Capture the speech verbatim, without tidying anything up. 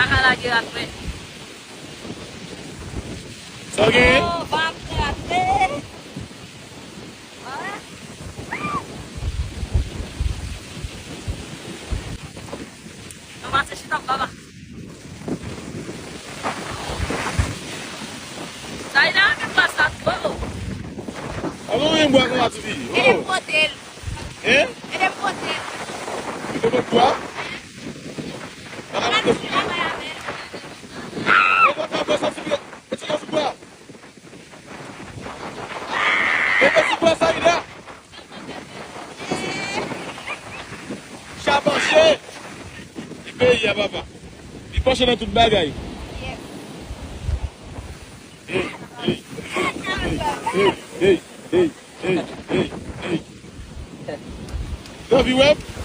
Kaka lage rat mwen. Sa w genyen? Oh, pa ap rate. Nan mache chita baba. Sa e la menm plas la tou. Alon yon bwa konsa ti fi. Ede m pote l. Hein? Ede m pote l. Ede m pote bwa? Ala pote bwa. Mwen konn pa bwa sa ti fi. Mete yo sou bwa. Mete sou bwa sa ede. Chat panche. Li peyi a papa. Li panche nan tout bagay. Hey, hey, hey, hey, hey, hey, hey, hey, hey. Yo, vi wè m?